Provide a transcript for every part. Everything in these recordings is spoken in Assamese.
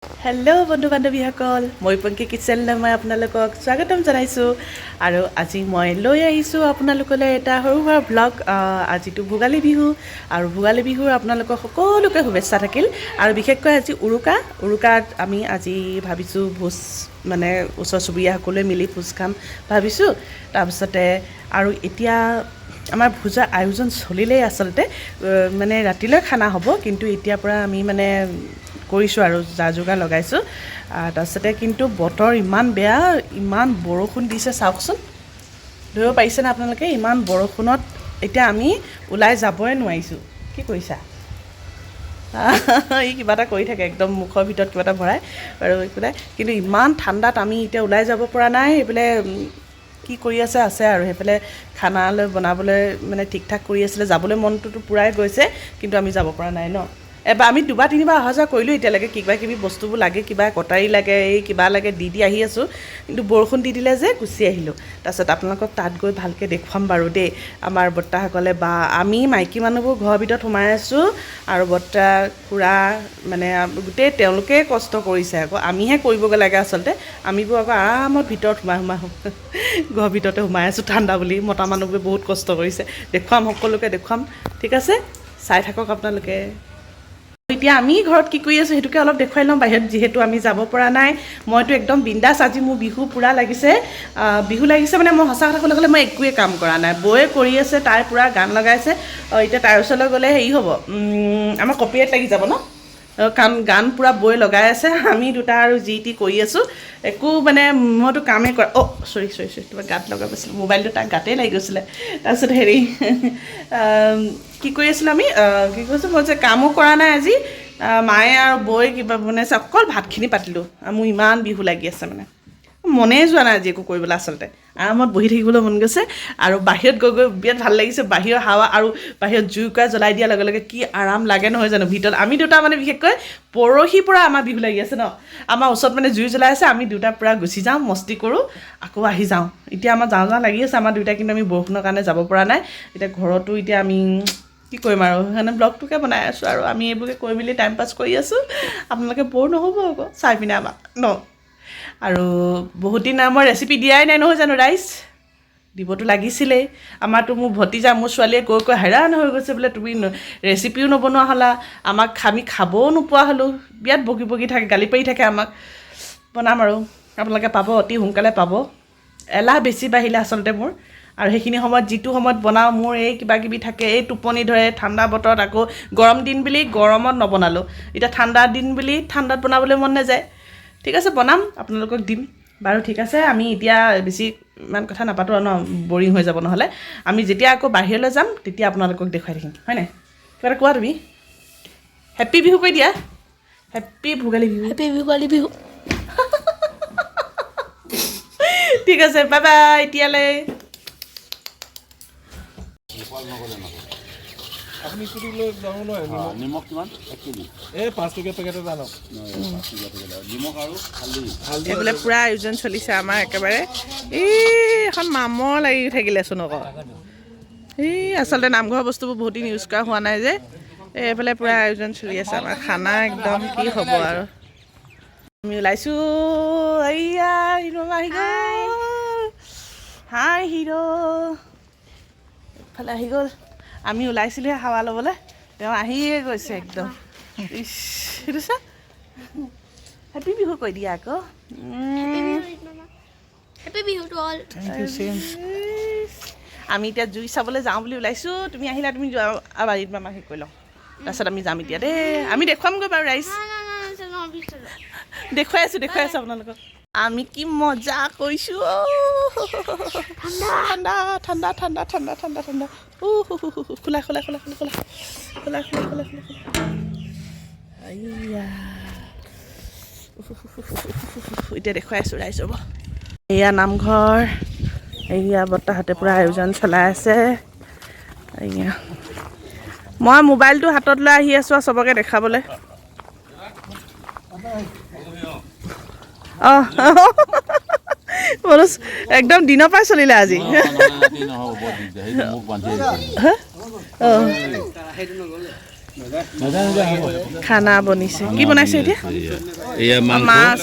হেল্ল' বন্ধু বান্ধৱীসকল, মই পংকী কিটচেনলৈ মই আপোনালোকক স্বাগতম জনাইছোঁ। আৰু আজি মই লৈ আহিছোঁ আপোনালোকলৈ এটা সৰু সুৰা ব্লগ। আজিতো ভোগালী বিহু আৰু ভোগালী বিহুৰ আপোনালোকক সকলোকে শুভেচ্ছা থাকিল। আৰু বিশেষকৈ আজি উৰুকা। উৰুকাত আমি আজি ভাবিছোঁ ভোজ, মানে ওচৰ চুবুৰীয়া সকলোৱে মিলি ভোজ খাম ভাবিছোঁ। তাৰপিছতে আৰু এতিয়া আমাৰ ভোজৰ আয়োজন চলিলেই আচলতে, মানে ৰাতিলৈ খানা হ'ব, কিন্তু এতিয়াৰ পৰা আমি মানে কৰিছোঁ আৰু যা যোগাৰ লগাইছোঁ। তাৰপিছতে কিন্তু বতৰ ইমান বেয়া, ইমান বৰষুণ দিছে, চাওকচোন, ধৰিব পাৰিছেনে আপোনালোকে? ইমান বৰষুণত এতিয়া আমি ওলাই যাবই নোৱাৰিছোঁ। কি কৰিছা? ই কিবা এটা কৰি থাকে, একদম মুখৰ ভিতৰত কিবা এটা ভৰাই বাৰু, একো নাই। কিন্তু ইমান ঠাণ্ডাত আমি এতিয়া ওলাই যাব পৰা নাই। সেইফালে কি কৰি আছে আছে আৰু সেইফালে খানালৈ বনাবলৈ মানে ঠিক ঠাক কৰি আছিলে। যাবলৈ মনটোতো পূৰাই গৈছে, কিন্তু আমি যাব পৰা নাই ন। এবাৰ আমি দুবাৰ তিনিবাৰ অহা যোৱা কৰিলোঁ এতিয়ালৈকে। কিবা কিবি বস্তুবোৰ লাগে, কিবা কটাৰী লাগে, এই কিবা লাগে, দি দি আহি আছোঁ, কিন্তু বৰষুণ দি দিলে যে গুচি আহিলোঁ। তাৰপিছত আপোনালোকক তাত গৈ ভালকৈ দেখুৱাম বাৰু দেই। আমাৰ বৰ্তাসকলে বা আমি মাইকী মানুহবোৰ ঘৰৰ ভিতৰত সোমাই আছোঁ আৰু বৰ্তা, খুৰা, মানে গোটেই তেওঁলোকে কষ্ট কৰিছে আকৌ, আমিহে কৰিবগৈ লাগে আচলতে। আমিবোৰ আকৌ আৰামত ভিতৰত সোমাই সোমাই ঘৰৰ ভিতৰতে সোমাই আছোঁ ঠাণ্ডা বুলি। মতা মানুহবোৰে বহুত কষ্ট কৰিছে। দেখুৱাম, সকলোকে দেখুৱাম, ঠিক আছে? চাই থাকক আপোনালোকে। এতিয়া আমি ঘৰত কি কৰি আছোঁ সেইটোকে অলপ দেখুৱাই লওঁ। বাহিৰত যিহেতু আমি যাব পৰা নাই, মইতো একদম বিন্দাছ। আজি মোৰ বিহু পূৰা লাগিছে। বিহু লাগিছে মানে মই সঁচা কথা ক'বলৈ গ'লে মই একোৱে কাম কৰা নাই, বৌয়ে কৰি আছে, তাই পূৰা গান লগাইছে। এতিয়া তাইৰ ওচৰলৈ গ'লে হেৰি হ'ব, আমাৰ কপিৰাইট লাগি যাব ন। কাৰণ গান পূৰা বৈ লগাই আছে, আমি দুটা আৰু যি টি কৰি আছোঁ। একো মানে মইতো কামেই কৰা। অ' চৰি চৰি চৰি, তোমাৰ গাত লগাই গৈছিলোঁ মোবাইলটো, তাক গাতেই লাগি গৈছিলে। তাৰপিছত হেৰি কি কৰি আছিলোঁ আমি? কি কৈছোঁ মই যে কামো কৰা নাই আজি। মায়ে আৰু বৈ কিবা বনাইছে, অকল ভাতখিনি পাতিলোঁ। আৰু মোৰ ইমান বিহু লাগি আছে, মানে মনেই যোৱা নাই আজি একো কৰিবলৈ। আচলতে আৰামত বহি থাকিবলৈ মন গৈছে। আৰু বাহিৰত গৈ গৈ বিৰাট ভাল লাগিছে। বাহিৰৰ হাৱা আৰু বাহিৰত জুইকুৰা জ্বলাই দিয়াৰ লগে লগে কি আৰাম লাগে, নহয় জানো? ভিতৰত আমি দুটা মানে বিশেষকৈ পৰহিৰ পৰা আমাৰ বিহু লাগি আছে ন। আমাৰ ওচৰত মানে জুই জ্বলাই আছে, আমি দুটা পূৰা গুচি যাওঁ, মস্তি কৰোঁ, আকৌ আহি যাওঁ। এতিয়া আমাৰ যাওঁ যাওঁ লাগি আছে আমাৰ দুয়োটা, কিন্তু আমি বৰষুণৰ কাৰণে যাব পৰা নাই। এতিয়া ঘৰতো এতিয়া আমি কি কৰিম আৰু, সেইকাৰণে ব্লগটোকে বনাই আছোঁ আৰু আমি এইবোৰকে কৰি মেলি টাইম পাছ কৰি আছোঁ। আপোনালোকে ব'ৰ নহ'ব আকৌ চাই পিনে আমাক ন। আৰু বহুত দিন মই ৰেচিপি দিয়াই নাই, নহয় জানো ৰাইজ? দিবতো লাগিছিলেই। আমাৰতো মোৰ ভতিজা, মোৰ ছোৱালীয়ে কৈ কৈ হেৰাণ হৈ গৈছে, বোলে তুমি ৰেচিপিও নবনোৱা হ'লা, আমাক আমি খাবও নোপোৱা হ'লোঁ। বিৰাট বকি বকি থাকে, গালি পাৰি থাকে আমাক। বনাম আৰু আপোনালোকে পাব, অতি সোনকালে পাব। এলাহ বেছি বাঢ়িলে আচলতে মোৰ। আৰু সেইখিনি সময়ত যিটো সময়ত বনাওঁ, মোৰ এই কিবা কিবি থাকে, এই টোপনি ধৰে। ঠাণ্ডা বতৰত, আকৌ গৰম দিন বুলি গৰমত নবনালোঁ, এতিয়া ঠাণ্ডা দিন বুলি ঠাণ্ডাত বনাবলৈ মন নাযায়। ঠিক আছে, বনাম, আপোনালোকক দিম বাৰু। ঠিক আছে, আমি এতিয়া বেছি ইমান কথা নাপাতোঁ আৰু ন, বৰিং হৈ যাব নহ'লে। আমি যেতিয়া আকৌ বাহিৰলৈ যাম তেতিয়া আপোনালোকক দেখুৱাই থাকিম, হয় নাই? কিবা এটা কোৱা তুমি, হেপ্পী বিহু কৈ দিয়া, হেপ্পী ভোগালী বিহু। হেপী ভোগালী বিহু। ঠিক আছে, বাই বাই এতিয়ালৈ। আপুনি স্কুটি লৈ যাব নহয়? নিমখ। নিমখ কিমান? 1 কেজি? এই 5 টকীয়া পেকেট এটা আনক। 5 টকীয়া পেকেট আৰু নিমখ আৰু হালধি। হালধি। এইফালে পূৰা আয়োজন চলিছে আমাৰ একেবাৰে। এই এখন মামৰ লাগি থাকিলেচোন আকৌ। এই আচলতে নামঘৰৰ বস্তুবোৰ বহুত দিন ইউজ কৰা হোৱা নাই যে। এই এইফালে পূৰা আয়োজন চলি আছে আমাৰ খানা, একদম কি হ'ব আৰু। আমি ওলাইছোঁ। এইয়া হিৰ' আহি গ'ল। হাই হিৰ', এইফালে আহি গ'ল। আমি ওলাইছিলোঁহে হাৱা ল'বলৈ, তেওঁ আহিয়ে গৈছে একদম। ইছ, সেইটো চা, হেপী বিহু কৈ দিয়া আকৌ। Happy Bihu to all. Thank you, same. আমি এতিয়া জুই চাবলৈ যাওঁ বুলি ওলাইছোঁ, তুমি আহিলা। তুমি যোৱা আৰু বাৰীত মামা শেষ কৰি লওঁ, তাৰপিছত আমি যাম এতিয়া দেই। আমি দেখুৱামগৈ বাৰু ৰাইজ। দেখুৱাই আছোঁ, দেখুৱাই আছোঁ আপোনালোকক। আমি কি মজা কৰিছোঁ। ঠাণ্ডা ঠাণ্ডা ঠাণ্ডা ঠাণ্ডা ঠাণ্ডা ঠাণ্ডা। খোলা খোলা খোলা খোলা খোলা খোলা খোলা খোলা খোলা খোলা। আইয়া, এতিয়া দেখুৱাই আছোঁ ৰাইজ, ৰ'ব। এয়া নামঘৰ, এয়া বৰ্তাহঁতে পূৰা আয়োজন চলাই আছে। এয়া মই মোবাইলটো হাতত লৈ আহি আছোঁ আৰু চবকে দেখাবলৈ। অঁ মনোজ, একদম দিনৰ পৰাই চলিলে আজি। নহ'ব, বৰ দিগদাৰ। সেইটো মোক বান্ধি আহিছে। অঁ। খানা বনিছে। কি বনাইছে এতিয়া? এয়া মাছ,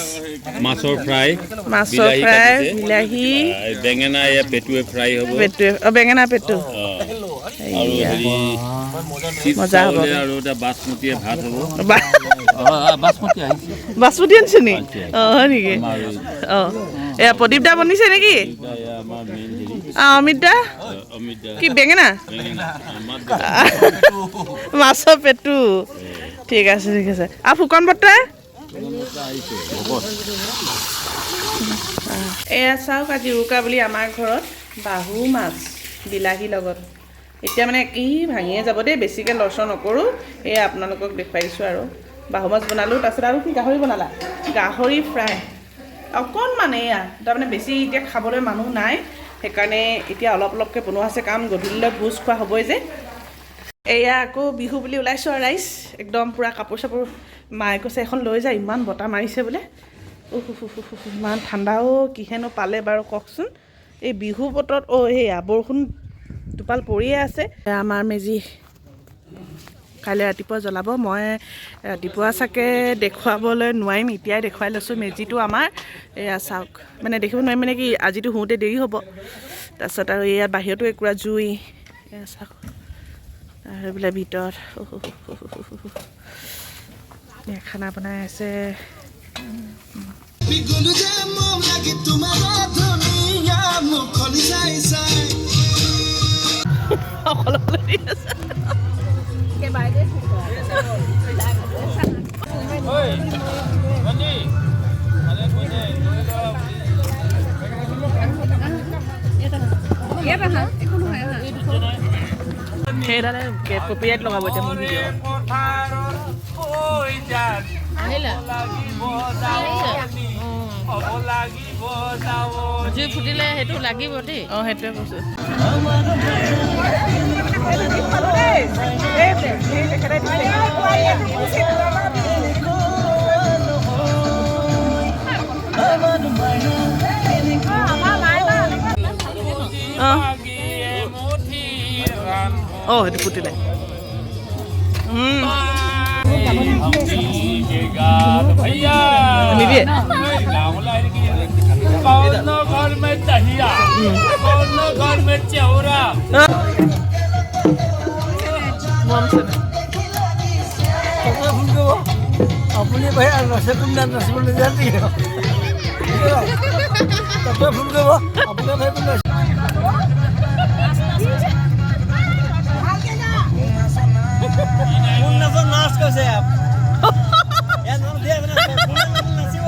মাছৰ ফ্ৰাই, মাছৰ ফ্ৰাই, বিলাহী, বেঙেনা, এয়া পেটুৱে ফ্ৰাই হ'ব, পেটুৱে, অ বেঙেনা পেটু, আৰু হেৰি মজা হ'ব। আৰু এটা বাচমতিয়ে ভাত হ'ব। বাচমতি আহিছে, বাচমতি আনিছে নি? অ হয় নেকি? অ এয়া প্ৰদীপ দা বনিছে নেকি? অমিত দা কি বেঙেনা, মাছৰ পেটু। ঠিক আছে, ঠিক আছে। আৰু ফুকন বৰ্তা? এয়া চাওক, আজি উৰুকা বুলি আমাৰ ঘৰত বাহু মাছ বিলাহীৰ লগত। এতিয়া মানে ই ভাঙিয়ে যাব দেই, বেছিকৈ লৰচৰ নকৰোঁ। এয়া আপোনালোকক দেখুৱাই দিছোঁ। আৰু বাহু মাছ বনালোঁ, তাৰপিছত আৰু কি গাহৰি বনালা, গাহৰি ফ্ৰাই অকণমান। এয়া তাৰমানে বেছি এতিয়া খাবলৈ মানুহ নাই, সেইকাৰণে এতিয়া অলপ অলপকৈ বনোৱা আছে, কাৰণ গধূলিলৈ ভোজ খোৱা হ'বই যে। এয়া আকৌ বিহু বুলি ওলাইছোঁ আৰু ৰাইজ, একদম পূৰা কাপোৰ চাপোৰ মায়ে কৈছে এখন লৈ যায়, ইমান বতাহ মাৰিছে বোলে। উফ ইমান ঠাণ্ডাও, কিহেনো পালে বাৰু কওকচোন এই বিহু বতৰত। অ' সেয়া বৰষুণ টোপাল পৰিয়ে আছে। আমাৰ মেজি কাইলৈ ৰাতিপুৱা জ্বলাব, মই ৰাতিপুৱা চাগে দেখুৱাবলৈ নোৱাৰিম, এতিয়াই দেখুৱাই লৈছোঁ মেজিটো আমাৰ। এয়া চাওক, মানে দেখিব নোৱাৰিম মানে কি আজিতো শুওঁতে দেৰি হ'ব। তাৰপিছত আৰু এয়া বাহিৰতো একুৰা জুই, এয়া চাওক, আৰু এইবিলাক ভিতৰত খানা বনাই আছে। সেইডালে কপিৰাইট লগাব এতিয়া মোৰ ভিডিঅ'। জুই ফুটিলে সেইটো লাগিব দেই। অঁ সেইটোৱে কৈছোঁ। অঁ সেইটো ফুটিলে। নিদিয়ে। আপুনি ভাই নাচে, কোন নাচিবলৈ যায় ফোন কৰিব আপুনি ভাই, কোন নাচ কৈছে। নাচিব।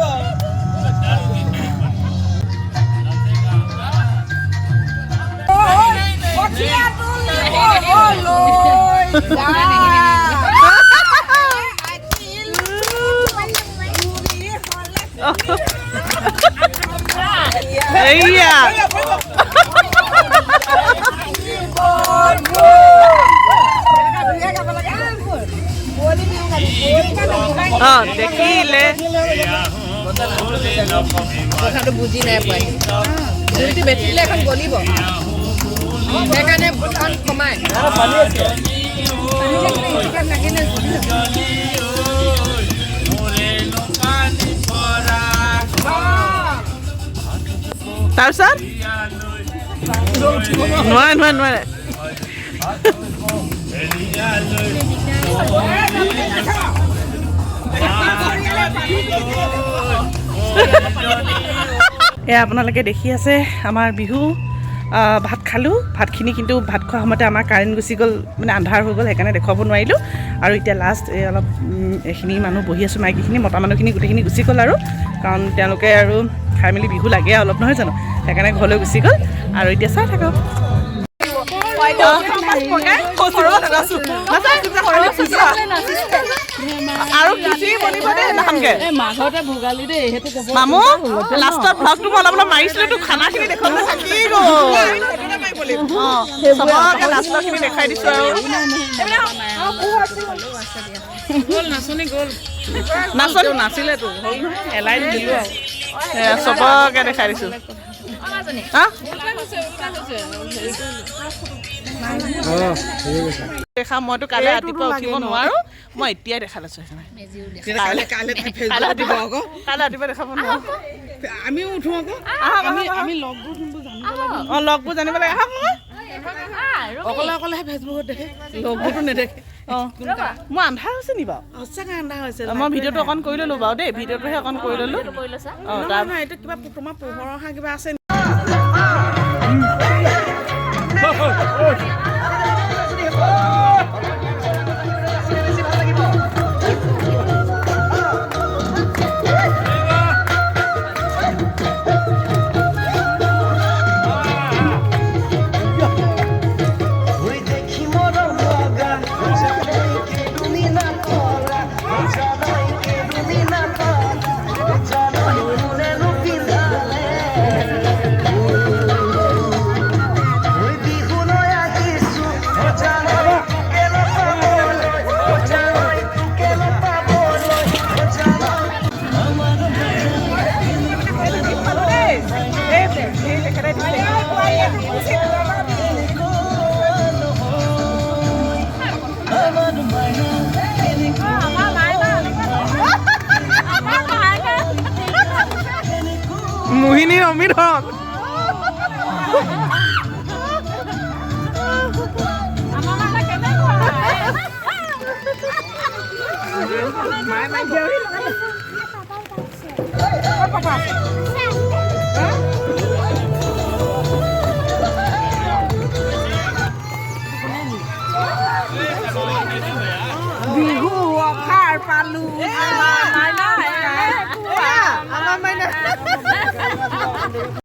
এইয়া অ দেখিলে কথাটো বুজি নাই পোৱা। জুইটো বেছি দিলে এখন গলিব, সেইকাৰণে অকণ কমাই। তাৰপিছত নোৱাৰে নোৱাৰে নোৱাৰে। এয়া আপোনালোকে দেখি আছে আমাৰ বিহু ভাত খালোঁ। ভাতখিনি কিন্তু ভাত খোৱা সময়তে আমাৰ কাৰেণ্ট গুচি গ'ল, মানে আন্ধাৰ হৈ গ'ল, সেইকাৰণে দেখুৱাব নোৱাৰিলোঁ। আৰু এতিয়া লাষ্ট এই অলপ এইখিনি মানুহ বহি আছোঁ, মাইকীখিনি, মতা মানুহখিনি গোটেইখিনি গুচি গ'ল আৰু, কাৰণ তেওঁলোকে আৰু খাই মেলি বিহু লাগে অলপ নহয় জানো, সেইকাৰণে ঘৰলৈ গুচি গ'ল। আৰু এতিয়া চাই থাকক। আৰু খিচিৰি বনিব দেই সেইদিনাখনকে। মামু লাষ্টত ভ্লগটো মই অলপ অলপ মাৰিছিলোঁ, তো খানাখিনি দেখুৱাবলৈ থাকি গ'ল। চবকে লাষ্টৰখিনি দেখাই দিছোঁ আৰু। নাচনি নাছিলেতো এলাই দিলোঁ আৰু চবকে দেখাই দিছোঁ। হা? দেখা, মইতো কাইলৈ ৰাতিপুৱা উঠিব নোৱাৰো, মই এতিয়াই দেখা লৈছো সেইকাৰণে। কাইলৈ ৰাতিপুৱা দেখাব নোৱাৰো। আমিও উঠো আকৌ। আমি অঁ, লগবোৰ জানিব লাগে। আহক। অকলে অকলেহে ফেচবুকত দেখে, লগবোৰতো নেদেখে। অঁ, মোৰ আন্ধাৰ হৈছে নি বাৰু? সঁচাকৈ আন্ধাৰ হৈছে। মই ভিডিঅ'টো অকণ কৰি ল'লোঁ বাৰু দেই, ভিডিঅ'টোহে অকণ কৰি ল'লোঁ। অঁ, তাৰ নহয়, এইটো কিবা তোমাৰ পোহৰ অহা কিবা আছে। মোহিনী অমিত হক।